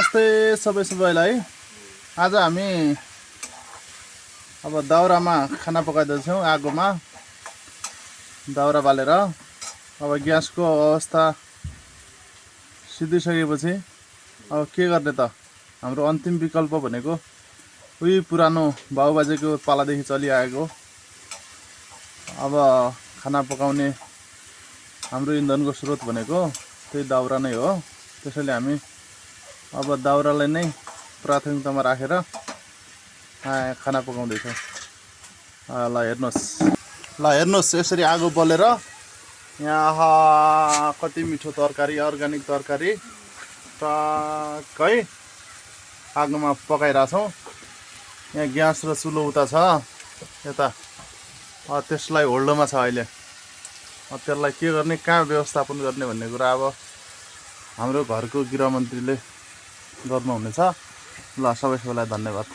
नमस्ते सबैलाई। आज हामी अब दाउरामा खाना पकाइदैछौँ। आगोमा दाउरा बालेर अब ग्यासको अवस्था सिद्धिसकेपछि अब के गर्ने त। हाम्रो अन्तिम विकल्प भनेको उही पुरानो बाबुबाजेको पालादेखि चलिआएको अब खाना पकाउने हाम्रो इन्धनको स्रोत भनेको त्यही दाउरा नै हो। त्यसैले हामी अब दाउरालाई नै प्राथमिकतामा राखेर खाना पकाउँदैछौँ। ल हेर्नुहोस् यसरी आगो बलेर यहाँ कति मिठो तरकारी, अर्ग्यानिक तरकारी टक्कै आगोमा पकाइरहेछौँ। यहाँ ग्यास र चुलो उता छ यता, त्यसलाई होल्डोमा छ अहिले। त्यसलाई के गर्ने, कहाँ व्यवस्थापन गर्ने भन्ने कुरा अब हाम्रो घरको गृहमन्त्रीले गर्नुहुनेछ। ल सबैलाई धन्यवाद।